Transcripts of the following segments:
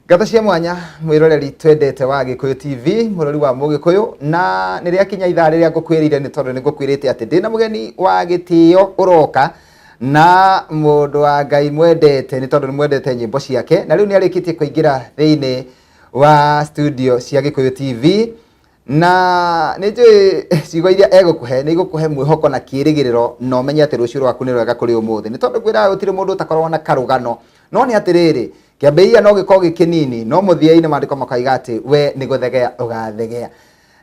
Ngatho cia mwanya mwiroreri twendete wa Gikuyu TV, murori wa Mugikuyu, na nĩ rĩakinya ithaa rĩrĩa ngũkwĩrĩire, nĩ tondũ nĩ ngũkwĩrĩte atĩ ndĩna mũgeni wa gĩtĩo ũroka na mũndũ wa Ngai mwendete, nĩ tondũ nĩ mwendete nyĩmbo ciake, na rĩu nĩ arĩkĩtie kũingĩra thĩinĩ wa studio cia Gikuyu TV, na nĩ njũĩ ciugo iria egũkũhe nĩ igũkũhe mwĩhoko na kĩĩrĩgĩrĩro, na ũmenye atĩ rũciũ rwaku nĩ rwega kũrĩ ũmũthĩ, nĩ tondũ ngwĩraga gũtirĩ mũndũ ũtakoragwo na karũgano. No nĩ atĩrĩrĩ, kĩambĩrĩria no gĩkorwo gĩ kĩnini, no mũthia-inĩ maandĩko makaiga atĩ we nĩ gũthegea ũgathegea.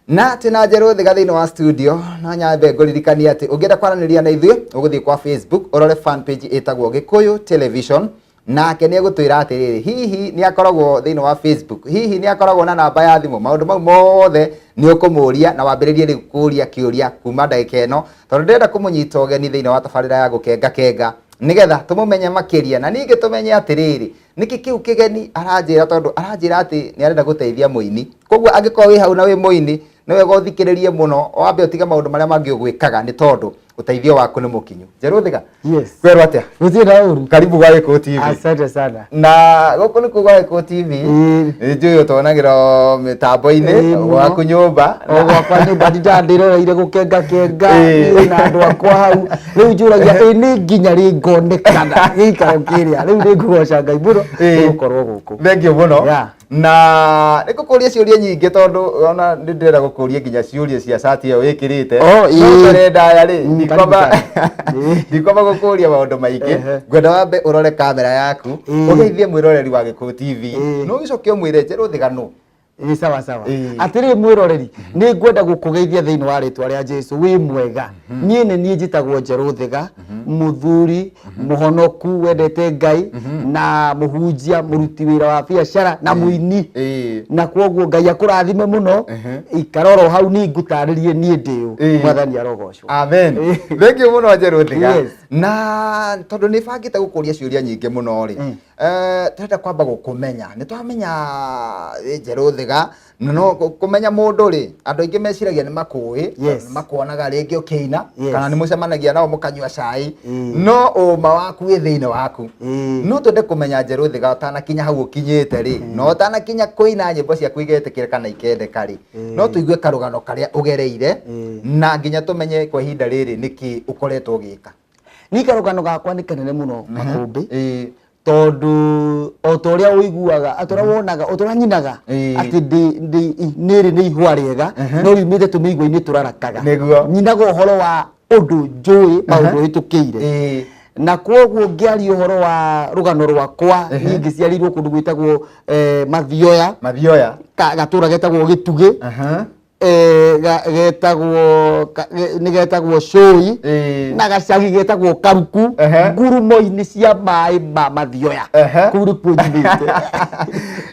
Na twĩna Njerũ Thiga thĩinĩ wa studio. No nyambe ngũririkanie atĩ ũngĩenda kwaranĩria na ithuĩ, ũgũthiĩ kwa Facebook ũrore fan page ĩtagwo Gĩkũyũ Television, nake nĩ egũtwĩra atĩrĩrĩ, hihi nĩ akoragwo thĩinĩ wa Facebook, hihi nĩ akoragwo na namba ya thimũ. Maũndũ mau mothe nĩ ũkũmũria, na wambĩrĩrie rĩu kũria kĩũria kuma ndagĩka ĩno, tondũ ndĩrenda kũmũnyita ũgeni thĩinĩ wa tabarĩra ya Gũkenga Kenga, nĩgetha tũmũmenye makĩria, na ningĩ tũmenye atĩrĩrĩ, nĩkĩ kĩu kĩgeni aranjĩra, tondũ aranjĩra atĩ nĩ arenda gũteithia mũini. Koguo angĩkorwo wĩ hau na wĩ mũini, nĩ wega ũthikĩrĩrie mũno, wambe ũtige maũndũ marĩa mangĩ ũgwĩkaga, nĩ tondũ ũteithio waku nĩ mũkinyu. Njerũ Thiga. Yes. Kwerwo atĩa? Gũtirĩ na ũru. Karibu gwa Gĩkũyũ TV. Asante sana. Na gũkũ nĩkuo gwa Gĩkũyũ TV. Nĩ njũĩ ũtonagĩra mĩtambo-inĩ Mũno. gwaku nyũmba. O gwakwa nyũmba ndindaga ndĩroreire gũkenga kenga niĩ na andũ akwa hau. Rĩu njũragia ĩ nĩ nginya rĩ ngonekana gĩikaro kĩrĩa. Rĩu nĩ ngũgoca Ngai mũno nĩ gũkorwo gũkũ. Thengiũ mũno. Na nĩ ngũkũria ciũria nyingĩ, tondũ ona nĩ ndĩrenda gũkũria nginya ciũria cia cati ĩyo wĩkĩrĩte. Oh, No ĩĩ. mbere ndaya rĩ, ndikwamba Karibu sana. Ndikwamba gũkũria maũndũ maingĩ. Ngwenda wambe ũrore kamera yaku, ũgeithie mwĩroreri wa Gĩkũyũ TV, no ũgĩcoke ũmwĩre Njerũ Thiga nũ. Ĩ sawa sawa. Ĩĩ. Atĩrĩ mwĩroreri, nĩ ngwenda gũkũgeithia thĩinĩ wa rĩtwa rĩa Jesu. Wĩ mwega? Niĩ nĩ niĩ njĩtagwo Njerũ Thiga, mũthuri mũhonoku wendete Ngai, na mũhunjia, mũruti wĩra wa biacara na mũini. Na kwoguo Ngai akũrathime mũno. Ikara oro hau, niĩ ngũtarĩrie niĩ ndĩũ. Mwathani arogocwo. Amen. Thank you mũno, Njerũ Thiga. Yes. Na tondũ nĩ bangĩte gũkũria ciũria nyingĩ mũno rĩ, tũrenda kwamba gũkũmenya. Nĩ twamenya wĩ Njerũ Thiga, na no kũmenya mũndũ rĩ, andũ aingĩ meciragia nĩ makũĩ, nĩ makuonaga rĩngĩ ũkĩina, kana nĩ mũcemanagia nao mũkanyua cai, no ũma waku wĩ thĩinĩ waku. No twende kũmenya Njerũ Thiga ũtanakinya hau ũkinyĩte rĩ, na ũtanakinya kũina nyĩmbo ciaku igetĩkĩrĩka na ikendeka rĩ, no tũigue karũgano karĩa ũgereire, na nginya tũmenye kwa ihinda rĩrĩ nĩkĩ ũkoretwo ũgĩka. Niĩ karũgano gakwa nĩ kanene mũno, Makũmbĩ, tondũ o ta ũrĩa ũiguaga, o ta ũrĩa wonaga, o ta ũrĩa nyinaga atĩ nĩrĩ nĩ ihũa rĩega no riumĩte tũmĩigua-inĩ tũrarakaga. Nyinaga ũhoro wa ũndũ njũĩ, maũndũ hĩtũkĩire, na kwoguo ngĩaria ũhoro wa rũgano rwakwa, niĩ ngĩciarĩirwo kũndũ gwĩtagwo Mathioya. Mathioya. Gatũra getagwo Gĩtugĩ. Getagwo nĩ getagwo Cũi na gacagi getagwo Karuku, ngurumo-inĩ cia maĩ ma Mathioya. Kũu nĩkuo nyumĩte.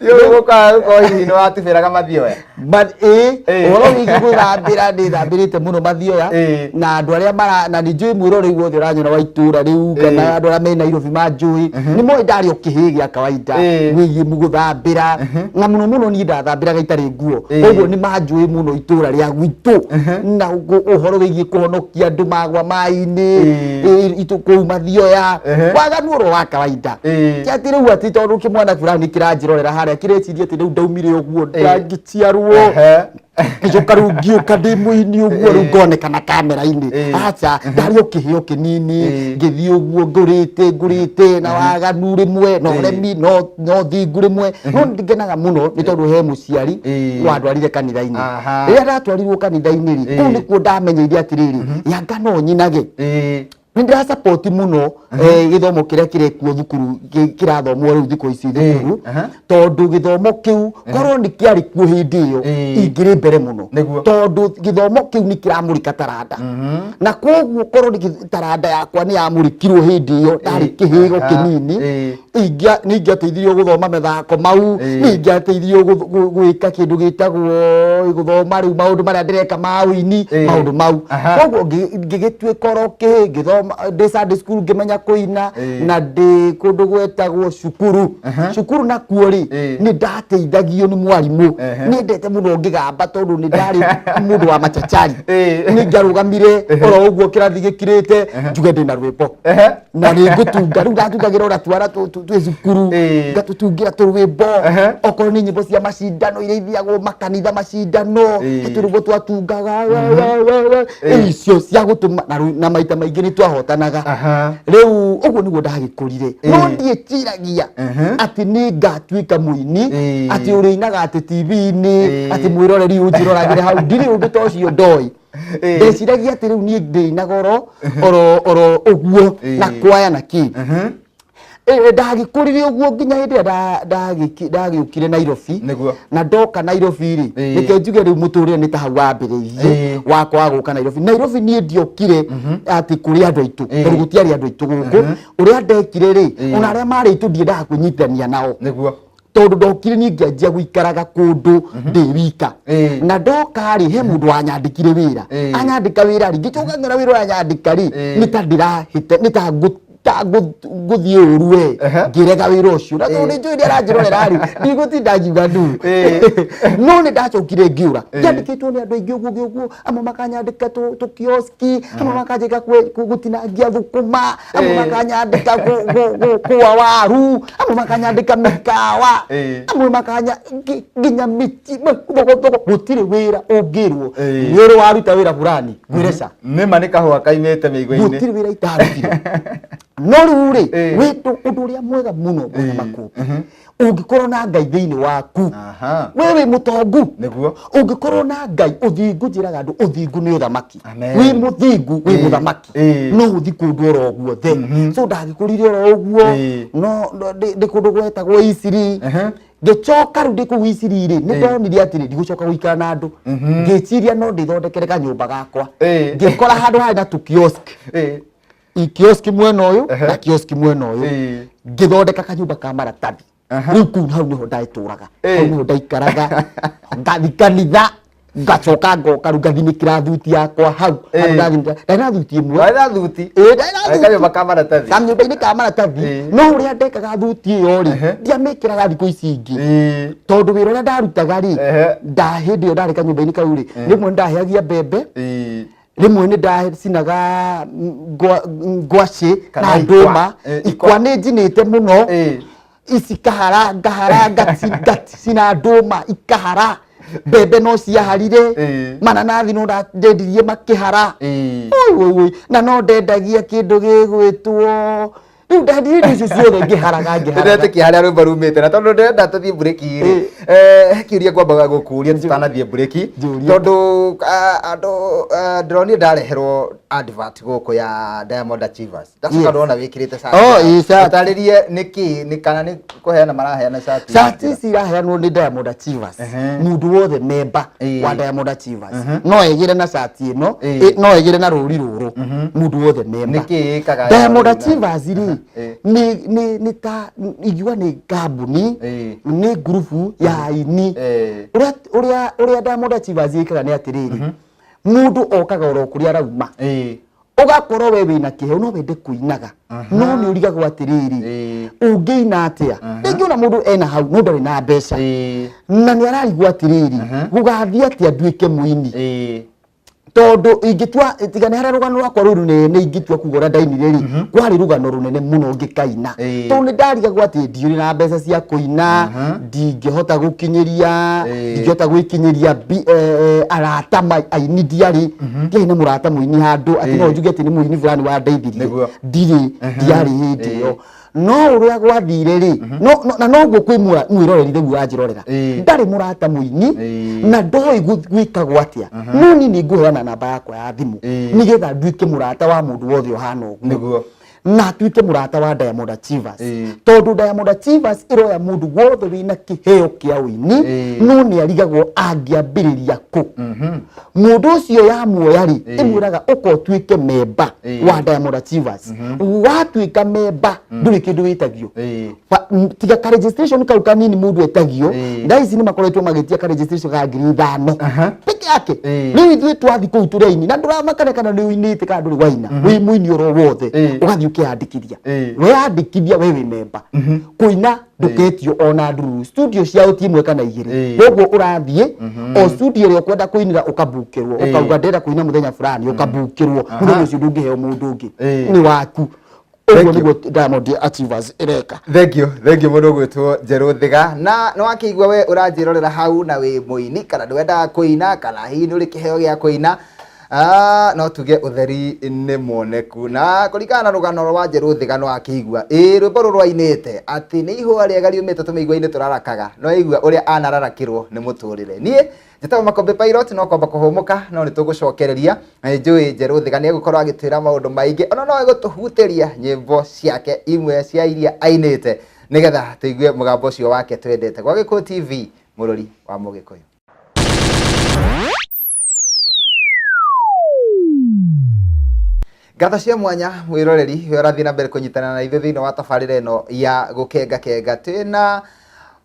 Gũkaga gũkorwo hihi nĩ watubĩraga Mathioya? But ĩ, ũhoro wĩgiĩ gwĩthambĩra, ndĩthambĩrĩte mũno Mathioya. Na andũ arĩa mara na nĩ njũĩ mwĩrorei wothe ũranyona wa itũra rĩu, kana andũ arĩa me Nairobi manjũĩ, nĩ moĩ ndarĩ o kĩhĩĩ gĩa kawaida wĩgiĩ gũthambĩra, na mũno mũno niĩ ndathambĩraga itarĩ nguo. Koguo nĩ manjũĩ mũno itũra rĩa gwitũ, na ũhoro wĩgiĩ kũhonokia andũ magwa maĩ-inĩ kũu Mathioya, waganu oro wa kawaida. Ti atĩ rĩu atĩ tondũ kĩmwana fulani kĩranjĩrorera harĩa kĩreciria atĩ rĩu ndaumire ũguo ndangĩciarwo, ngĩcoka rĩu ngĩũka ndĩ mũini ũguo, rĩu ngonekana kamera-inĩ. Aca, ndarĩ o kĩheo kĩnini, ngĩthiĩ ũguo ngũrĩte ngũrĩte na waganu rĩmwe na ũremi no thingu rĩmwe. No ngenaga mũno nĩ tondũ he mũciari wandwarire kanitha-inĩ. Rĩrĩa ndatwarirwo kanitha-inĩ rĩ, kũu nĩkuo ndamenyeire atĩrĩrĩ, yanga no nyinage. Nĩ ndĩra support mũno gĩthomo kĩrĩa kĩrekwo thukuru, kĩrathomwo rĩu thikũ ici thukuru, tondũ gĩthomo kĩu korwo nĩ kĩarĩ kuo hĩndĩ ĩyo, ingĩrĩ mbere mũno. Tondũ gĩthomo kĩu nĩ kĩramũrĩka taranda, na koguo korwo nĩ taranda yakwa nĩ yamũrĩkirwo hĩndĩ ĩyo ndarĩ kĩhĩgo kĩnini, nĩ ingĩateithirio gũthoma mĩthako mau, nĩ ingĩateithirio gwĩka kĩndũ gĩtagwo gũthoma rĩu maũndũ marĩa ndĩreka ma ũini, maũndũ mau. Koguo ngĩgĩtuĩka oro kĩhĩ ngĩthoma. Ndĩ Sunday school ngĩmenya kũina. Na ndĩ kũndũ gwetagwo cukuru, cukuru nakuo rĩ, nĩ ndateithagio nĩ mwarimũ. Nĩendete mũno ngĩgamba tondũ nĩ ndarĩ mũndũ wa machachari. Nĩ ngarũgamire oro ũguo kĩrathi gĩkirĩte, njuge ndĩna rwĩmbo na nĩ ngũtunga. Rĩu ndatungagĩra ona twana twĩ cukuru, ngatũtungĩra tũrwĩmbo, okorwo nĩ nyĩmbo cia macindano iria ithiagwo makanitha, macindano, tũrwĩmbo twatungaga icio cia gũtũma na maita maingĩ nĩ twahotanaga. Rĩu ũguo nĩguo ndagĩkũrire, no ndiĩciragia atĩ nĩ ngatuĩka mũini, atĩ ũrĩinaga atĩ TV-inĩ, atĩ mwĩroreri ũnjĩroragĩre hau. Ndirĩ ũndũ ta ũcio ndoĩ. Ndeciragia atĩ rĩu niĩ ndĩinaga oro oro oro ũguo na kwaya na kĩ. Ndagĩkũrire ũguo nginya hĩndĩ ĩrĩa ndagĩũkire Nairobi. Na ndoka Nairobi rĩ, reke njuge rĩu mũtũrĩre nĩ ta hau wambĩrĩirie wakwa wa gũka Nairobi. Nairobi niĩ ndiokire atĩ kũrĩ andũ aitũ, tondũ gũtiarĩ andũ aitũ gũkũ. Ũrĩa ndekire rĩ, ona arĩa marĩ aitũ ndiendaga kwĩnyitithania nao, tondũ ndokire niĩ ngĩanjia gũikaraga kũndũ ndĩ wika. Na ndoka rĩ, he mũndũ wanyandĩkire wĩra. Anyandĩka wĩra rĩ, ngĩcoka ngĩona wĩra ũrĩa anyandĩka rĩ, nĩ ta ndĩrahĩte, nĩ ta ngũthiĩ ũru we. Ngĩrega wĩra ũcio, na tondũ nĩ njũĩ nĩ aranjĩrorera rĩ, ndigũtinda ngiuga ndu. No nĩ ndacokire ngĩũra. Ngĩandĩkĩtwo nĩ andũ aingĩ ũguo ũguo, amwe makanyandĩka tũkioski, amwe makanyandĩka gũtinangia thũkũma, amwe makanyandĩka kũa waru, amwe makanyandĩka mĩkawa, amwe makanya nginya mĩci thogothogo. Gũtirĩ wĩra ũngĩrwo nĩ ũrĩ waruta wĩra fulani ngwĩre ca. Nĩma nĩ kahũa kaimĩte mĩigua-inĩ. Gũtirĩ wĩra itarutire. No rĩu rĩ, wĩndũ ũndũ ũrĩa mwega mũno, bwana Makũmbĩ, ũngĩkorwo na Ngai thĩinĩ waku, we wĩ mũtongu. Ũngĩkorwo na Ngai, ũthingu, njĩraga andũ ũthingu nĩ ũthamaki. Wĩ mũthingu wĩ mũthamaki, no ũthi kũndũ oro guothe. So ndagĩkũrire oro ũguo, no ndĩ kũndũ gwetagwo Isiri. Ngĩcoka rĩu ndĩ kũu Isiri rĩ, nĩ ndonire atĩrĩ, ndigũcoka gũikara na andũ. Ngĩciria no ndĩthondekere kanyũmba gakwa. Ngĩkora handũ harĩ na tũkiosk, kioski mwena ũyũ na kioski mwena ũyũ. Ngĩthondeka kanyũmba ka maratathi. Rĩu kũu hau nĩho ndetũraga, hau nĩho ndaikaraga. Ngathi kanitha, ngacoka ngoka, rĩu ngathinĩkĩra thuti yakwa hau. Handũ ndathinĩkĩra, ndarĩ na thuti ĩmwe. Warĩ na thuti? Ĩĩ, ndarĩ na Arĩ thuti. Kanyũmba ka maratathi. Kanyũmba-inĩ ka maratathi. No ũrĩa ndekaga thuti ĩyo rĩ, ndiamĩkĩraga thikũ ici ingĩ, tondũ wĩra ũrĩa ndarutaga rĩ, nda hĩndĩ ĩyo ndarĩ kanyũmba-inĩ kau rĩ, rĩmwe nĩ ndaheagia mbembe, rĩmwe nĩ ndacinaga ngwacĩ Kana na ikwa. ndũma. Ikwa. Ikwa nĩ njinĩte mũno. Ici kahara ngahara, ngacina ndũma ikahara, mbembe no ciaharire, mananathi no ndendirie makĩhara. Oi, oi, oi. Na no ndendagia kĩndũ gĩgwĩtwo, rĩu ndendirie indo icio ciothe ngĩharaga, ngĩharaga. Ndĩretĩkia harĩa rwĩmbo rumĩte, na tondũ ndĩrenda tũthiĩ mburĩki rĩ, he kĩũria ngwambaga gũkũria tũtanathiĩ mburĩki. Njũria. Tondũ andũ, ndĩronire ndareherwo advert gũkũ ya Diamond Achievers, ndacoka ndona wĩkĩrĩte cati. Oh, ĩĩ, cati. Ũtarĩrie nĩkĩ, nĩ kana nĩ kũheana maraheana cati? Cati ici iraheanwo nĩ Diamond Achievers. Mũndũ wothe memba wa Diamond Achievers no egĩre na cati ĩno, no egĩre na rũri rũrũ, mũndũ wothe memba. Nĩkĩ ĩkaga Diamond rũri? Achievers rĩ, nĩ ta ingiuga nĩ kambuni, nĩ ngurubu ya aini. Ũrĩa Diamond Achievers ĩkaga nĩ atĩrĩrĩ, mũndũ okaga oro kũrĩa arauma, ũgakorwo we wĩna kĩheo, no wende kũinaga, no nĩ ũrigagwo atĩrĩrĩ, ũngĩina atĩa? Rĩngĩ ona mũndũ ena hau no ndarĩ na mbeca, na nĩ ararigwo atĩrĩrĩ, gũgathiĩ atĩa nduĩke mũini? Tondũ ingĩtua, tiga nĩ harĩa rũgano rwakwa rũu rũnene, ingĩtua kuga ũrĩa ndainire rĩ, kwarĩ rũgano rũnene mũno ngĩkaina, tondũ nĩ ndarigagwo atĩ ndiũrĩ na mbeca cia kũina, ndingĩhota gũkinyĩria, ndingĩhota gwĩkinyĩria arata aini. Ndiarĩ na mũrata mũini handũ atĩ no njuge atĩ nĩ mũini fulani wandeithirie. Ndirĩ, ndiarĩ hĩndĩ ĩyo. No ũrĩa gwathire rĩ, na noguo kwĩ mwĩroreri rĩu wanjĩrorera, ndarĩ mũrata mũini na ndoĩ gwĩkagwo atĩa, no niĩ nĩ ngũheana namba yakwa ya thimũ nĩgetha nduĩke mũrata wa mũndũ wothe ũhana ũguo. Na atuĩke mũrata wa Diamond Achievers, tondũ Diamond Achievers ĩroya mũndũ wothe wĩna kĩheo kĩa ũini, no nĩ arigagwo angĩambĩrĩria kũ. Mũndũ ũcio yamuoya rĩ, ĩmwĩraga ũka ũtuĩke memba wa Diamond Achievers. Watuĩka memba, ndũrĩ kĩndũ wĩtagio. Tiga ka registration kau kanini mũndũ etagio. Thaa ici nĩ makoretwo magĩtia ka registration ka 5,000 peke yake. Rĩu ithuĩ twathi kũu tũrĩ aini, na ndũramakane kana nĩ ũinĩte kana ndũrĩ waina, wĩ mũini oro wothe, ũgathiĩ ũkeyandĩkithia. Weyandĩkithia, we wĩ memba, kũina ndũketio ona ndururu. Studio ciao ti ĩmwe kana igĩrĩ. Koguo ũrathiĩ o studio ĩrĩa ũkwenda kũinĩra, ũkabukĩrwo, ũkauga ndĩrenda kũina mũthenya fulani, ũkabukĩrwo. Mũthenya ũcio ndũngĩheo mũndũ ũngĩ, nĩ waku. Thank Ũguo you. nĩguo Diamond Achievers ĩreka. Thank you, thank you mũndũ ũgwĩtwo Njerũ Thiga. Na nĩ wakĩigua we ũranjĩrorera hau na wĩ mũini kana ndwendaga kũina kana hihi nĩ ũrĩ kĩheo gĩa kũina. Ah, no tuge ũtheri nĩ muoneku, na kũringana na rũgano rwa Njerũ Thiga nĩ wakĩigua ĩ rwĩmbo rũrũ ainĩte atĩ nĩ ihũa rĩega riumĩte tũmĩigua-inĩ tũrarakaga. No aigua ũrĩa anararakĩrwo nĩ mũtũrĩre. Niĩ njĩtagwo Makombe Pilot, no kwamba kũhũmũka, no nĩ tũgũcokereria. Na nĩ njũĩ Njerũ Thiga nĩ egũkorwo agĩtwĩra maũndũ maingĩ, ona no egũtũhutĩria nyĩmbo ciake imwe cia iria ainĩte, nĩgetha tũigue mũgambo ũcio wake twendete. Gwa Gĩkũyũ TV, mũrori wa Mũgĩkũyũ. Ngatho cia mwanya mwĩroreri we ũrathiĩ na mbere kũnyitana na ithuĩ thĩinĩ wa tabarĩra ĩno ya gũkenga kenga. Twĩna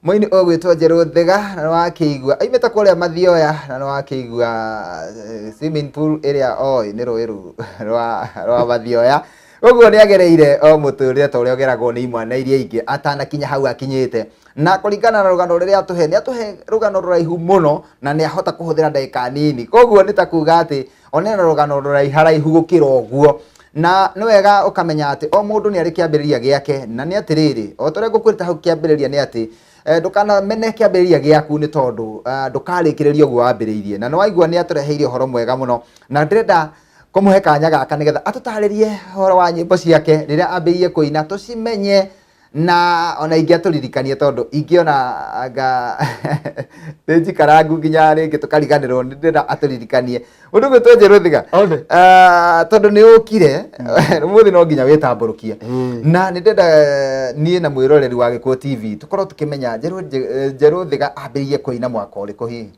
mũini ũgwĩtwo Njerũ Thiga, na nĩ wakĩigua aimĩte kũrĩa Mathioya, na nĩ wakĩigua swimming pool ĩrĩa oĩ nĩ rũĩ rũu rwa Mathioya. Ũguo nĩ agereire o mũtũrĩre ta ũrĩa ũgeragwo nĩ imwana iria ingĩ atanakinya hau akinyĩte. Na kũringana na rũgano rũrĩa atũhe, nĩ atũhe rũgano rũraihu mũno, na nĩ ahota kũhũthĩra ndagĩka nini, koguo nĩ ta kuga atĩ ona ena rũgano rũraiharaihu gũkĩra ũguo. Na nĩ wega ũkamenya atĩ o mũndũ nĩ arĩ kĩambĩrĩria gĩake, na nĩ atĩrĩrĩ, o ta ũrĩa ngũkwĩrĩte hau kĩambĩrĩria, nĩ atĩ ndũkanamene kĩambĩrĩria gĩaku, nĩ tondũ ndũkarĩkĩrĩria ũguo wambĩrĩirie. Na nĩ waigua nĩ atũreheire ũhoro mwega mũno, na ndĩrenda kũmũhe kanya gaka nĩgetha atũtarĩrie ũhoro wa nyĩmbo ciake rĩrĩa ambĩrĩirie kũina, tũcimenye, na ona ingĩ atũririkanie, tondũ ingĩona anga nĩ njikarangu nginya rĩngĩ tũkariganĩrwo. Nĩ ndĩrenda atũririkanie ũndũ ũgwĩtwo Njerũ Thiga. Othe. Ah, tondũ nĩ ũkire ũmũthĩ, no nginya wĩtambũrũkie, na nĩ ndĩrenda niĩ na mwĩroreri wa Gĩkũyũ TV tũkorwo tũkĩmenya Njerũ Thiga ambĩrĩirie kũina mwaka ũrĩkũ hihi?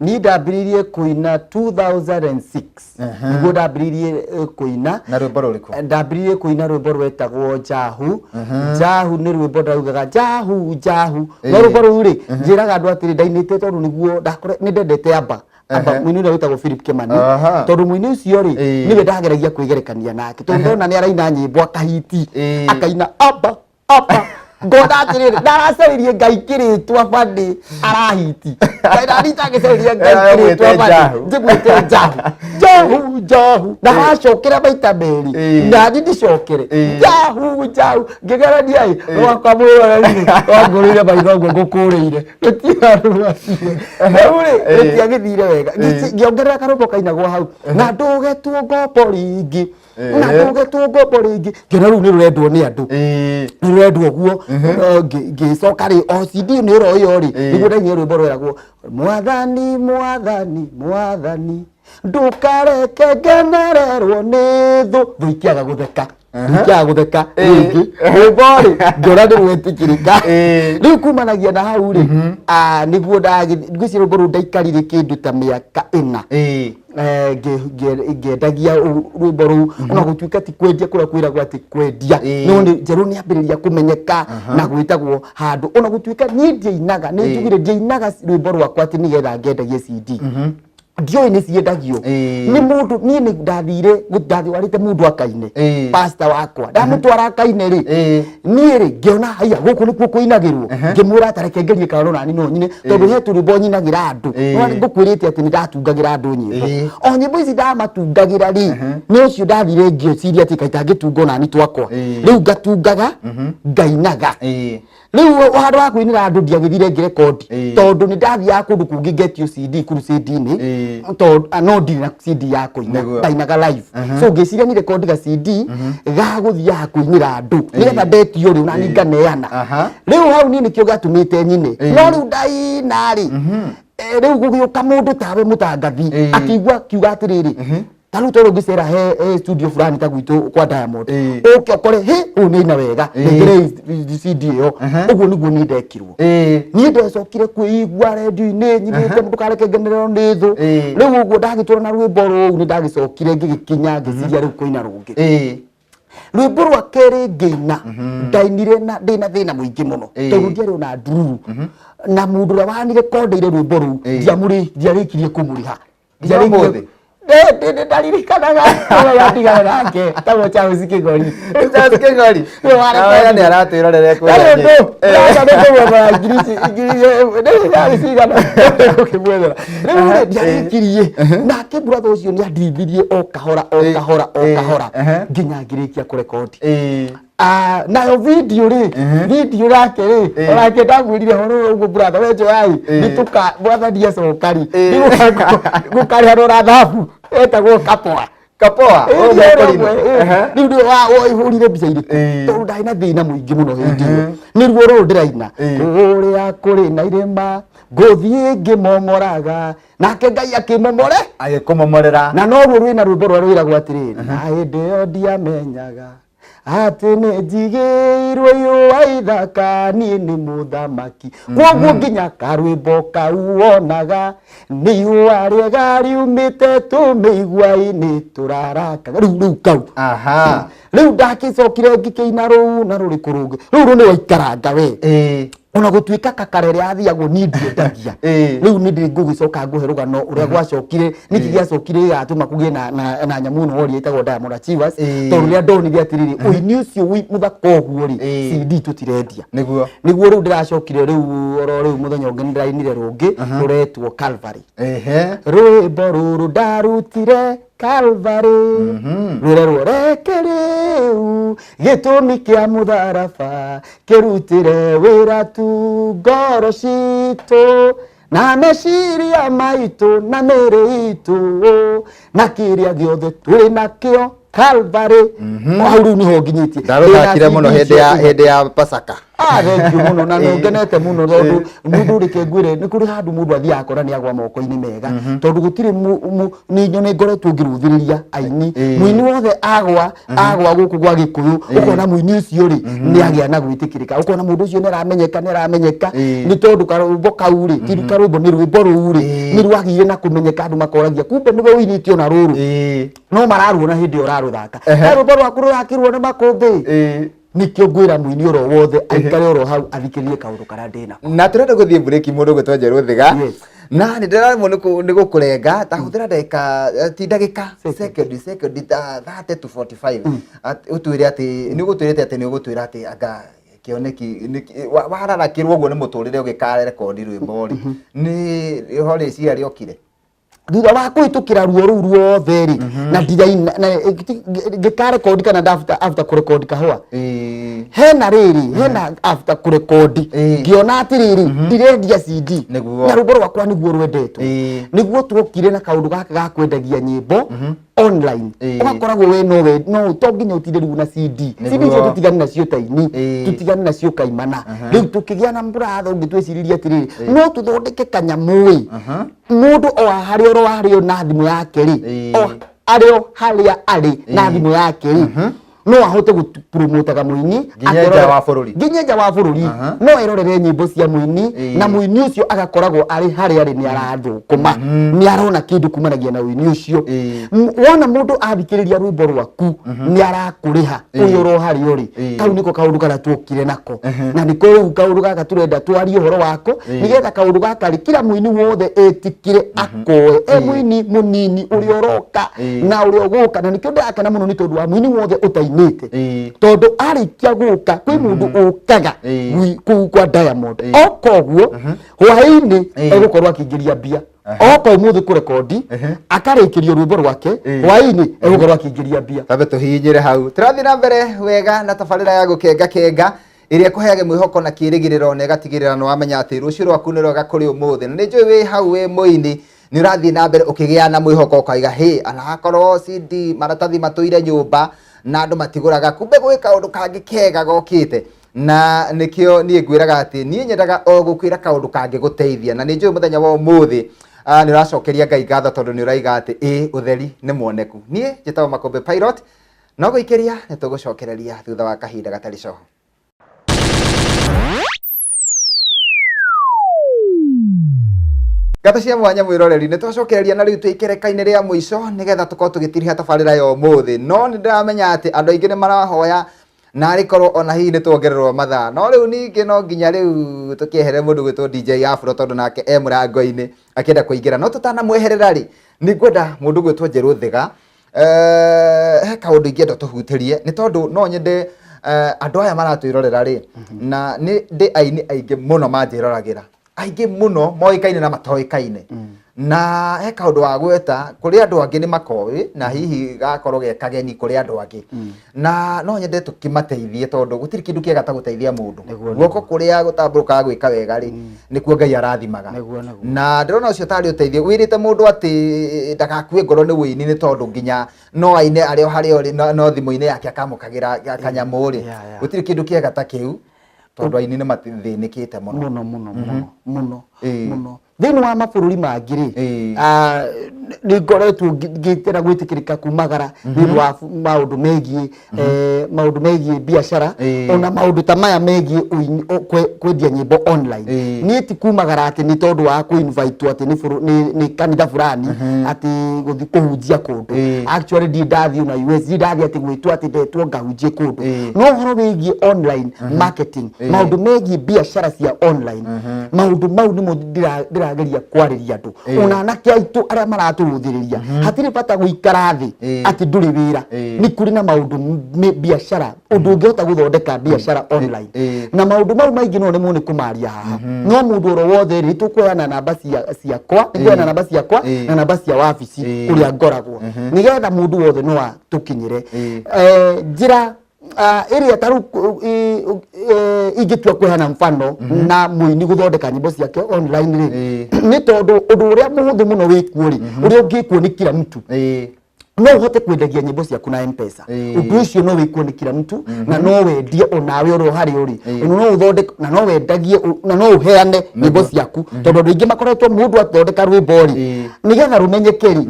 Niĩ ndambĩrĩirie kũina 2006, nĩguo ndambĩrĩirie kũina. Na rwĩmbo rũrĩkũ? Ndambĩrĩirie kũina rwĩmbo rwetagwo Njahu. Njahu nĩ rwĩmbo ndaugaga njahu njahu, no rwĩmbo rũu rĩ, njĩraga andũ atĩrĩ, ndainĩte tondũ nĩguo nĩ ndendete amba amba mũini ũrĩa wĩtagwo Philip Kimani, tondũ mũini ũcio rĩ, nĩwe ndageragia kwĩgerekania nake, tondũ ndona nĩ araina nyĩmbo akahiti, akaina amba amba, ngona atĩrĩrĩ, ndaracarĩrie Ngai kĩrĩtwa bani arahiti nani ndangĩcarĩria Ngai kĩrĩtwa Ũmwĩte bani Njahu. Njĩmwĩte Njahu, njahu njahu, na aracokera maita merĩ, nani ndicokere njahu njahu. Ngĩgerania ĩ rwakwa mwĩroreri wangũrĩire maitho ũguo ngũkũrĩire rũtiarũacio rĩu rĩ, rũtiagĩthire wega. Ngĩongerera karũmbo kainagwo hau na ndũgetwo ngombo rĩngĩ, na ndũgetwo ngombo rĩngĩ. Ngĩona rĩu nĩ rũrendwo nĩ andũ, nĩ rũrendwo ũguo. Ngĩcoka rĩ, o CD nĩ ĩro ĩyo rĩ, nĩguo ndainire rwĩmbo rweragwo mwathani mwathani mwathani ndũkareke ngenererwo nĩ thũ, thũ ikĩaga gũtheka, ikĩaga gũtheka rĩngĩ. Rwĩmbo rĩ, ngĩona nĩ rwetĩkĩrĩka. Rĩu kumanagia na hau rĩ, nĩguo ngwĩciria rwĩmbo rũu ndaikarire kĩndũ ta mĩaka 4 ngĩendagia rwĩmbo rũu, ona gũtuĩka ti kwendia kũrĩa kwĩragwo atĩ kwendia, no nĩ Njerũ nĩ ambĩrĩria kũmenyeka na gwĩtagwo handũ, ona gũtuĩka niĩ ndiainaga, nĩ njugire ndiainaga rwĩmbo rwakwa atĩ nĩgetha ngendagie CD. Ndiũĩ nĩ ciendagio. Nĩ mũndũ niĩ nĩ ndathire ndatwarĩte mũndũ akaine, pastor wakwa ndamũtwara akaine rĩ, niĩ rĩ, ngĩona haiya gũkũ nĩkuo kũinagĩrwo. Ngĩmwĩra tareke ngerie kana no nani no nyine, tondũ he tũrwĩmbo nyinagĩra andũ. No ngũkwĩrĩte atĩ nĩ ndatungagĩra andũ nyĩmbo, o nyĩmbo ici ndamatungagĩra rĩ, nĩ ũcio ndathire ngĩciria atĩ kaĩ itangĩtunga onani twakwa. Rĩu ngatungaga ngainaga. Rĩu handũ ha kũinĩra andũ, ndiagĩthire ngĩrekondi, tondũ nĩ ndathiaga kũndũ kũngĩ ngetio CD crusade-inĩ, tondũ no ndirĩ na CD ya kũina. Ndainaga live, so ngĩciria nĩ rekondi ga CD ga gũthiaga kũinĩra andũ, nĩgetha ndetio rĩ, onani nganeana. Rĩu hau niĩ nĩkĩo gĩatũmĩte nyine. No rĩu ndaina rĩ, rĩu gũgĩũka mũndũ tawe mũtangathi, akĩigua akiuga atĩrĩrĩ, Ta rĩu tondũ ngĩcera he studio fulani ta gwitũ kwa Diamond, ũke ũkore he ũyũ nĩ aina wega, nengere CD ĩyo. Ũguo nĩguo niĩ ndekirwo. Niĩ ndecokire kwĩigua rendio-inĩ nyinĩte, ndũkareke ngenererwo nĩ thũ. Rĩu ũguo ndagĩtũra na rwĩmbo rũu, nĩ ndagĩcokire ngĩgĩkinya ngĩciria rĩu kũina rũngĩ. Rwĩmbo rwa kerĩ ngĩina, ndainire na ndĩna thĩna mũingĩ mũno, tondũ ndiarĩ ona ndururu, na mũndũ ũrĩa wanirekondeire rwĩmbo rũu ndiarĩkirie kũmũrĩha. Nginya ũmũthĩ? Ndaririkanaga yatigana nake tagwo Charles Kĩgori. Charles Kĩgori. Nĩwe warekondi. Nĩ aratwĩrorera. Ndarĩ ũndũ ndĩrenda nĩ kũmwethera ngiri ici, ngiri nĩ ciarĩ cigana gũkĩmwethera. Rĩu rĩ, ndiarĩkirie nake brother ũcio, nĩ andirithirie o kahora o kahora o kahora nginya ngĩrĩkia kũrekondi. Ah, nayo video rĩ, video yake rĩ, onake ndamwĩrire horo ũguo, brother we njoyai, nĩtũka mwathani acoka rĩ, nĩgũkarĩhanwo na thahabu etagwo Kapoa. Kapoa. Ĩĩ, Ũyũ nĩ Mũkorino. ũrĩa rĩu nĩwe waihũrire mbica irĩkũ, tondũ ndarĩ na thĩna mũingĩ mũno hĩndĩ ĩyo. Nĩruo rũrũ ndĩraina, kũrĩa kũrĩ na irĩma ngũthiĩ ngĩmomoraga, nake Ngai akĩmomore. Agĩkũmomorera. Na noruo rwĩna rwĩmbo rũrĩa rwĩragwo atĩrĩrĩ, na hĩndĩ ĩyo ndiamenyaga atĩ nĩ njigĩirwo iũa ithaka, niĩ nĩ mũthamaki. Kwoguo nginya karwĩmbo kau wonaga nĩ iũa rĩega riumĩte tũmĩigua-inĩ tũrarakaga rĩu kau. Rĩu ndakĩcokire ngĩkĩina rũu na rũrĩkũ rũngĩ, rũu rũ nĩ waikaranga we. Ona gũtuĩka kakarere athiagwo niĩ ndiendagia. Rĩu nĩ ndĩ ngũgĩcoka ngũhe rũgano ũrĩa gwacokire, nĩkĩ gĩacokire gĩgatũma kũgĩe na nyamũ ĩno woria ĩtagwo Diamond Achievers. Tondũ rĩrĩa ndonire atĩrĩrĩ, ũini ũcio wĩ mũthaka ũguo rĩ, CD tũtirendia. Nĩguo rĩu ndĩracokire rĩu oro rĩu mũthenya ũngĩ nĩndĩrainire rũngĩ rũretwo Calvary. Rwĩmbo rũrũ ndarutire Calvary, rwĩre rworeke rĩu gĩtũmi kĩa mũtharaba kĩrutĩre wĩra tu ngoro citũ na meciria maitũ na mĩĩrĩ itũ na kĩrĩa gĩothe twĩ nakĩo Calvary. O hau rĩu nĩho nginyĩtie. Ndarũthakire mũno Ndĩna hĩndĩ ya CD hĩndĩ ya Pasaka. Ah, thank you mũno, na nĩ ngenete mũno tondũ mũndũ, reke ngwĩre, nĩ kũrĩ handũ mũndũ athiaga akora nĩ agwa moko-inĩ mega, tondũ gũtirĩ nĩ nĩ ngoretwo ngĩrũthĩrĩria aini. Mũini wothe agwa agwa gũkũ gwa Gĩkũyũ, ũkona mũini ũcio rĩ nĩ agĩa na gwĩtĩkĩrĩka, ũkona mũndũ ũcio nĩ aramenyeka, nĩ aramenyeka, nĩ tondũ karwĩmbo kau rĩ, ti karwĩmbo, nĩ rwĩmbo rũu rĩ, nĩ rwagĩire na kũmenyeka, andũ makoragia kumbe nĩwe ũinĩte ona rũrũ. No mararuona hĩndĩ ĩyo ũrarũthaka. Na rwĩmbo rwaku rũrakirwo nĩ makũmbĩ. Nĩkĩo ngwĩra mũini oro wothe aikare oro hau athikĩrĩrie kaũndũ karĩa ndĩnako. Na tũrenda gũthiĩ break, mũndũ ũgwĩtwo Njerũ Thiga. Yes. Na nĩ ndĩraremwo nĩ gũkũrenga, ta hũthĩra ndagĩka, ti ndagĩka, sekondi, sekondi ta 30 to 45. Ũtwĩre atĩ nĩ ũgũtwĩrĩte atĩ nĩ ũgũtwĩra atĩ anga kĩoneki wararakĩrwo ũguo nĩ mũtũrĩre ũgĩkarekondi rwĩmbo rĩ, nĩ ho rĩciria rĩokire. Thutha wa kũhĩtũkĩra ruo rũu ruothe rĩ, na ndiraina na ngĩkarekondi kana after kũrekondi kahũa, hena rĩrĩ, hena after kũrekondi, ngĩona atĩrĩrĩ, ndirendia CD na rwĩmbo rwakwa nĩguo rwendetwo. Nĩguo tuokire na kaũndũ gaka ga kwendagia nyĩmbo online. Ũgakoragwo we nowe, no to nginya ũtinde rĩu na CD. CD icio tũtigane nacio taini, tũtigane nacio kaimana. Rĩu tũkĩgĩa na mũratho ũngĩ, twĩciririe atĩrĩrĩ, no tũthondeke kanyamũ-ĩ, mũndũ o harĩa oro harĩa na thimũ yake rĩ, o arĩ o harĩa arĩ na thimũ yake rĩ, no ahote gũpromotaga mũini. Nginya nja wa bũrũri. Nginya nja wa bũrũri. No erorere nyĩmbo cia mũini, na mũini ũcio agakoragwo arĩ harĩa arĩ nĩ arathũkũma, nĩ arona kĩndũ kumanagia na ũini ũcio. Wona mũndũ athikĩrĩria rwĩmbo rwaku nĩ arakũrĩha ũyũ oro harĩa ũrĩ. Kau nĩko kaũndũ karĩa tuokire nako, na nĩko rĩu kaũndũ gaka tũrenda twarie ũhoro wako, nĩgetha kaũndũ gaka rĩ, kila mũini wothe etĩkĩre akoe e mũini mũnini ũrĩa ũroka na ũrĩa ũgũka. Na nĩkĩo ndĩrakena mũno nĩ tondũ wa mũini wothe ũtainĩte, tondũ arĩkia gũka kwĩ mũndũ ũkaga kũu kwa Diamond, oka ũguo hwaĩ-inĩ egũkorwo akĩingĩria mbia. Oka ũmũthĩ kũrekondi, akarĩkĩrio rwĩmbo rwake, hwaĩ-inĩ egũkorwo akĩingĩria mbia. Tambe tũhihinyĩre hau, tũrathiĩ na mbere wega na tabarĩra ya Gũkenga Kenga, ĩrĩa ĩkũheage mwĩhoko na kĩĩrĩgĩrĩro na ĩgatigĩrĩra nĩ wamenya atĩ rũciũ rwaku nĩ rwega kũrĩ ũmũthĩ. Na nĩ njũĩ wĩ hau wĩ mũini nĩ ũrathiĩ na mbere ũkĩgĩa na mwĩhoko, ũkaiga hĩ, anakorwo CD maratathi matũire nyũmba na andũ matigũraga, kumbe gwĩ kaũndũ kangĩ kega gokĩte. Na nĩkĩo niĩ ngwĩraga atĩ niĩ nyendaga o gũkwĩra kaũndũ kangĩgũteithia, na nĩ njũĩ mũthenya wa ũmũthĩ. Nĩ ũracokeria Ngai ngatho tondũ nĩ ũraiga atĩ ĩ ũtheri nĩ muoneku. Niĩ njĩtagwo Makũmbĩ Pilot, no gũikĩria nĩ tũgũcokereria thutha wa kahinda gatarĩ coho. Ngatho cia mwanya mwĩroreri, nĩ twacokereria na rĩu twĩ ikereka-inĩ rĩa mũico nĩgetha tũkorwo tũgĩtiriha tabarĩra ya ũmũthĩ. No nĩ ndĩramenya atĩ andũ aingĩ nĩ marahoya narĩ korwo ona hihi nĩ tuongererwo mathaa, no rĩu ningĩ no nginya rĩu tũkĩeherere mũndũ gwĩtwo DJ Afro tondũ nake e mũrango-inĩ akĩenda kũingĩra. No tũtanamweherera rĩ, nĩ ngwenda mũndũ gwĩtwo Njerũ Thiga, he kaũndũ ingĩenda tũhutĩrie nĩ tondũ no nyende andũ aya maratwĩrorera rĩ, na nĩ ndĩ aini aingĩ mũno manjĩroragĩra, aingĩ mũno moĩkaine na matoĩkaine, na he kaũndũ wa gweta kũrĩ andũ angĩ nĩ makoĩ na hihi gakorwo ge kageni kũrĩ andũ angĩ, na no nyende tũkĩmateithie tondũ gũtirĩ kĩndũ kĩega ta gũteithia mũndũ. Guoko kũrĩa gũtambũrũkaga gwĩka wega rĩ, nĩkuo Ngai arathimaga. Na ndĩrona ũcio tarĩ ũteithio wĩrĩte mũndũ atĩ ndagakue ngoro nĩ wũini, nĩ tondũ nginya no aine arĩ o harĩa ũrĩ, no thimũ-inĩ yake akamũkagĩra kanyamũ rĩ, gũtirĩ kĩndũ kĩega ta kĩu tondũ aini nĩ mathĩnĩkĩte mũno. Mũno mũno mũno mũno mũno. Thĩinĩ wa mabũrũri mangĩ rĩ, nĩ ngoretwo ngĩtera gwĩtĩkĩrĩka kumagara nĩ ũndũ wa maũndũ megiĩ maũndũ megiĩ biacara, ona maũndũ ta maya megiĩ kwendia nyĩmbo online. Niĩ ti kumagara atĩ nĩ tondũ wa kũ-invite atĩ nĩ kanitha fulani atĩ gũthiĩ kũhunjia kũndũ. Actually ndirĩ ndathiĩ ona US, ndirĩ ndathiĩ atĩ gwĩtwo atĩ ndetwo ngahunjie kũndũ. No ũhoro wĩgiĩ online marketing, maũndũ megiĩ biacara cia online, maũndũ mau nĩmo ndĩrageria kwarĩria andũ, ona anake aitũ arĩa maratũrũthĩrĩria. Hatirĩ bata gũikara thĩ atĩ ndũrĩ wĩra. Nĩ kũrĩ na maũndũ biacara, ũndũ ũngĩhota gũthondeka biacara online, na maũndũ mau maingĩ no nemwo nĩ kũmaria haha. No mũndũ oro wothe rĩ, tũkũheana namba ciakwa, nĩngũheana namba ciakwa na namba cia wabici kũrĩa ngoragwo, nĩgetha mũndũ wothe no atũkinyĩre. Njĩra ĩrĩa ta rĩu ingĩtua kũheana mfano na mũini gũthondeka nyĩmbo ciake online rĩ, nĩ tondũ ũndũ ũrĩa mũhũthũ mũno wĩkuo rĩ, ũrĩa ũngĩkwo nĩ kila mtu, no ũhote kwendagia nyĩmbo ciaku na M-Pesa. Ũndũ ũcio no wĩkwo nĩ kila mtu, na no wendie onawe oro harĩa ũrĩ, ona no ũthondeke na no wendagie na no ũheane nyĩmbo ciaku, tondũ andũ aingĩ makoretwo mũndũ athondeka rwĩmbo rĩ, nĩgetha rũmenyeke rĩ,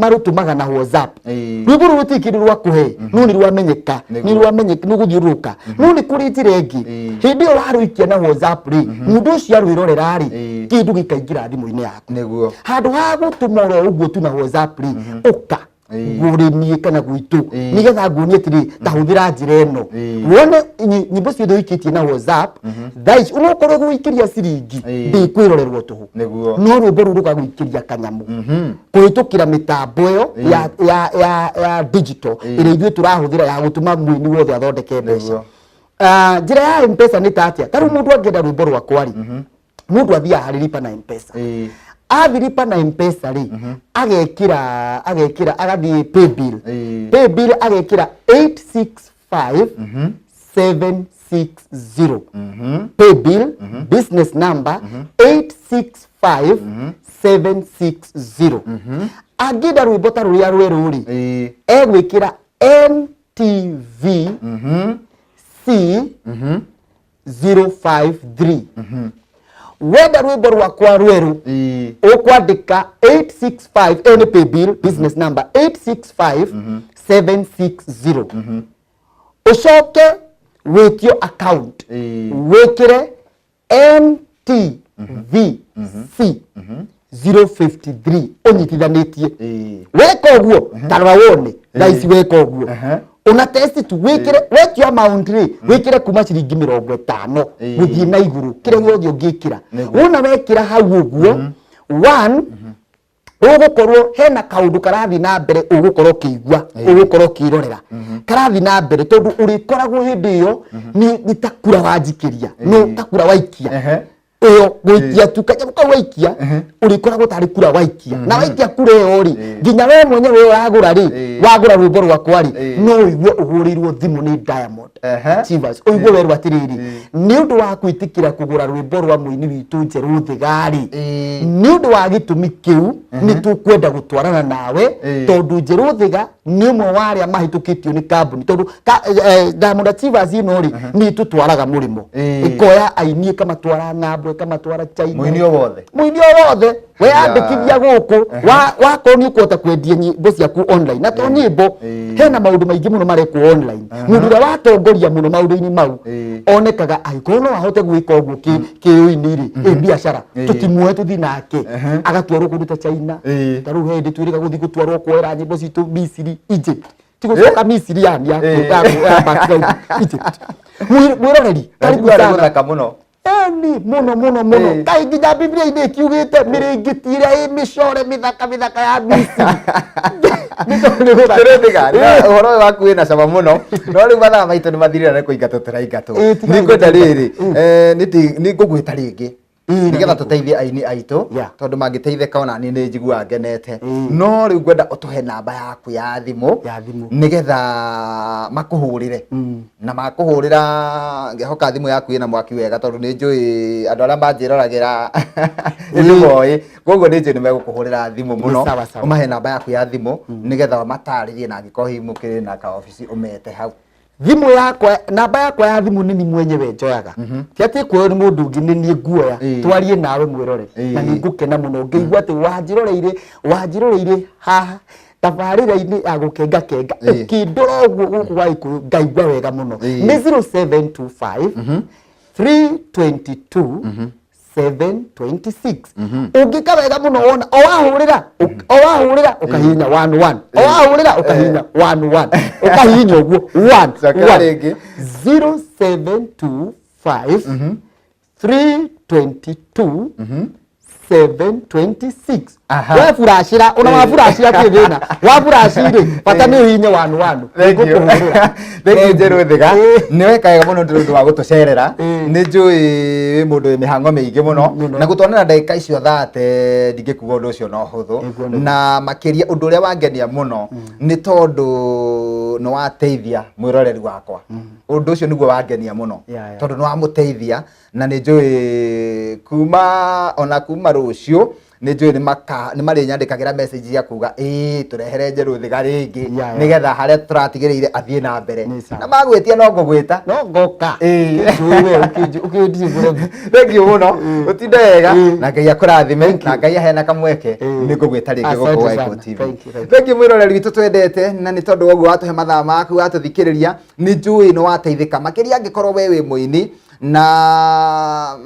marũtũmaga na WhatsApp. Rwĩmbo rũrũ rũtirĩ kĩndũ rwa kũhe, no nĩ rwamenyeka, nĩ rwamenyeka, nĩ gũthiũrũrũka. No nĩ kũrĩ njĩra ĩngĩ, hĩndĩ ĩyo warũikia na WhatsApp rĩ, mũndũ ũcio arwĩrorera rĩ, kĩndũ gĩkaingĩra thimũ-inĩ yaku. Handũ ha gũtũma oro ũguo tu na WhatsApp rĩ, ũka ngũrĩ niĩ kana gwitũ, nĩgetha nguonie atĩrĩ, ta hũthĩra njĩra ĩno, wone nyĩmbo ciothe ũikĩtie na WhatsApp thaa ici, onokorwo gũikĩria ciringi ndĩkwĩrorerwo tũhũ, no rwĩmbo rũu rũgagũikĩria kanyamũ kũhĩtũkĩra mĩtambo ĩyo ya digital ĩrĩa ithuĩ tũrahũthĩra ya gũtũma mũini wothe athondeke mbeca. Njĩra ya M-Pesa nĩ ta atĩa? Ta rĩu mũndũ angĩenda rwĩmbo rwakwa rĩ, mũndũ athiaga harĩ lipa na M-Pesa. Athiĩ lipa na M-Pesa rĩ, agekĩra agathiĩ paybill, paybill agekĩra 865 760, paybill business number 865 760. Angĩenda rwĩmbo ta rũrĩa rwerũ rĩ, egwĩkĩra NTV C 053. Wenda rwĩmbo rwakwa rwerũ, ũkwandĩka 865, ĩyo nĩ paybill business number 865 760, ũcoke wĩtio account, wĩkĩre NTVC 053 ũnyitithanĩtie. Weka ũguo, ta rora wone thaa ici, weka ũguo una test tu, wĩkĩre wetio amount rĩ, wĩkĩre kuma ciringi 50 gũthiĩ na igũrũ, kĩrĩa gĩothe ũngĩkĩra. Wona wekĩra hau ũguo, one, ũgũkorwo hena kaũndũ karathiĩ na mbere, ũgũkorwo ũkĩigua, ũgũkorwo ũkĩrorera karathiĩ na mbere, tondũ ũrĩkoragwo hĩndĩ ĩyo nĩ ta kura wanjikĩria, no ta kura waikia ĩyo gũikia tu kanyamũ kau waikia, ũrĩkoragwo tarĩ kura waikia. Na waikia kura ĩyo rĩ, nginya we mwenyewe ũragũra rĩ, wagũra rwĩmbo rwakwa rĩ, no ũigue ũhũrĩirwo thimũ nĩ Diamond Achievers, ũigue werwo atĩrĩrĩ, nĩ ũndũ wa gwĩtĩkĩra kũgũra rwĩmbo rwa mũini witũ Njerũ Thiga rĩ, nĩ ũndũ wa gĩtũmi kĩu nĩ tũkwenda gũtwarana nawe, tondũ Njerũ Thiga nĩ ũmwe wa arĩa mahĩtũkĩtio nĩ kambuni, tondũ Diamond Achievers ĩno rĩ, nĩ ĩtũtwaraga mũrĩmo, ĩkoya aini ĩkamatwara ng'ambo, ĩkamatwara China. Mũini o wothe. Mũini o wothe. Weyandĩkithia gũkũ, wakorwo nĩ ũkũhota kwendia nyĩmbo ciaku online, na to nyĩmbo, hena maũndũ maingĩ mũno marekwo online. Mũndũ ũrĩa watongoria mũno maũndũ-inĩ mau onekaga angĩkorwo no ahote gwĩka ũguo kĩũini rĩ, ĩ biacara tũtimuoe tũthiĩ nake agatwarwo kũndũ ta China. Ta rĩu he hĩndĩ twĩrĩga gũthiĩ gũtwarwo kuoera nyĩmbo citũ Misiri, Egypt, ti gũcoka Misiri yani ya background Egypt. Mwĩroreri, karibu Najua sana. Gũthaka mũno. Eni muno muno muno. Kaĩ nginya Biblia-inĩ ĩkiugĩte mĩrĩngĩti ĩrĩa ĩ mĩcore mĩthaka mĩthaka ya Misiri. Nĩ tondũ nĩ gũthaka. Tũrĩthiga ũhoro ũyũ waku wĩna cama mũno, no rĩu mathaa maitũ nĩ mathirire na nĩ kũingatwo tũraingatwo. Ĩĩ, tiga Nĩngwenda kũingatwo. rĩrĩ, nĩ ngũgwĩta rĩngĩ nĩgetha tũteithie aini aitũ, tondũ mangĩteithĩka ona niĩ nĩ njiguaga ngenete. No rĩu ngwenda ũtũhe namba yaku ya thimũ Ya thimũ. nĩgetha makũhũrĩre, na makũhũrĩra ngĩhoka thimũ yaku ĩna mwaki wega, tondũ nĩ njũĩ andũ arĩa manjĩroragĩra nĩ moĩ, koguo nĩ njũĩ nĩ megũkũhũrĩra thimũ mũno. Sawa, sawa. Ũmahe namba yaku ya thimũ nĩgetha ũmatarĩrie, na angĩkorwo hihi mũkĩrĩ na kaobici ũmete hau. Thimũ yakwa, namba yakwa ya thimũ nĩ ni mwenyewe njoyaga, ti atĩ kuoywo nĩ mũndũ ũngĩ, nĩ niĩ nguoya twarie nawe mwĩrore, na nĩ ngũkena mũno ngĩigua atĩ wanjĩroreire haha tabarĩra-inĩ ya gũkenga kenga. Ũkĩndora ũguo gũkũ gwa Gĩkũyũ ngaigua wega mũno. Nĩ 0725 322 726. Ũngĩka wega mũno wona o wahũrĩra, o wahũrĩra ũkahihinya 11, o wahũrĩra ũkahihinya 11, ũkahihinya ũguo 1. Cokera rĩngĩ. 0725 322 726. We buracĩra ona waburacĩra tirĩ thĩna, waburaci rĩ, bata nĩ ũhihinye 11. Thank you. Nĩngũkũhũrĩra. Thank you, Njerũ Thiga. Nĩ weka wega mũno nĩ ũndũ wa gũtũcerera. Nĩ njũĩ wĩ mũndũ wĩ mĩhang'o mĩingĩ mũno Mũno. na gũtuonera ndagĩka icio thate ndingĩkuga ũndũ ũcio no hũthũ. Nĩguo, nĩguo. Na makĩria ũndũ ũrĩa wangenia mũno nĩ tondũ nĩ wateithia mwĩroreri wakwa. Ũndũ ũcio nĩguo wangenia mũno tondũ nĩ wamũteithia, na nĩ njũĩ kuma ona kuma rũciũ nĩ njũĩ nĩ marĩnyandĩkagĩra message ya kuga ĩĩ tũrehere Njerũ Thiga rĩngĩ nĩgetha harĩa tũratigĩrĩire athiĩ na mbere. Nĩ sawa. Na magwĩtia no ngũgwĩta. No ngoka. Ũkĩnjũĩ we, ũkĩndirĩ mũremi. Thank you mũno, ũtinde wega na Ngai akũrathime Thank you. na Ngai aheana kamweke nĩ ngũgwĩta rĩngĩ Asante gũkũ sana. Waikũ TV. Thank you, thank you. Thank you mwĩroreri witũ twendete, na nĩ tondũ wa ũguo watũhe mathaa maku watũthikĩrĩria, nĩ njũĩ nĩ wateithĩka makĩria angĩkorwo we wĩ mũini, na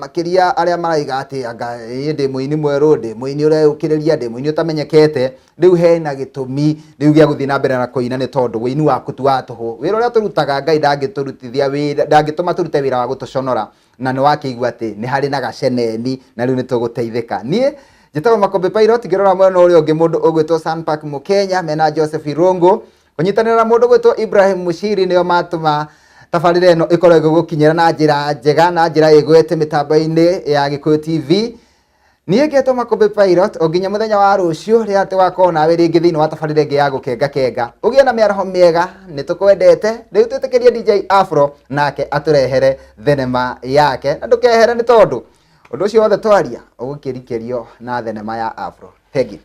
makĩria arĩa maraiga atĩ anga ĩ ndĩ mũini mwerũ, ndĩ mũini ũreyũkĩrĩria, ndĩ mũini ũtamenyekete. Rĩu hena gĩtũmi rĩu gĩa gũthiĩ na mbere na kũina, nĩ tondũ wĩini waku ti wa tũhũ. Wĩra ũrĩa tũrutaga, Ngai ndangĩtũrutithia wĩra, ndangĩtũma tũrute wĩra wa gũtũconora, na nĩ wakĩigua atĩ nĩ harĩ na gaceneni na rĩu nĩ tũgũteithĩka. Niĩ njĩtagwo Makũmbĩ Pilot, ngĩrora mwena ũrĩa ũngĩ mũndũ ũgwĩtwo Sanpark Mũkenya mena Joseph Irũngũ kũnyitanĩra na mũndũ gwĩtwo Ibrahim Mushiri nĩo matũma tabarĩra ĩno ĩkorwo ĩgĩgũkinyĩra na njĩra njega na njĩra ĩgwete mĩtambo-inĩ ya Gĩkũyũ TV. Niĩ ngetwo Makũmbĩ Pilot, o nginya mũthenya wa rũciũ rĩrĩa tũgakorwo nawe rĩngĩ thĩinĩ wa tabarĩra ĩngĩ ya gũkenga kenga. Ũgĩe na mĩaraho mĩega, nĩ tũkwendete. Rĩu twĩtĩkĩrie DJ Afro nake atũrehere thenema yake, na ndũkehere nĩ tondũ ũndũ ũcio wothe twaria ũgũkĩrikĩrio na thenema ya Afro. Thank you.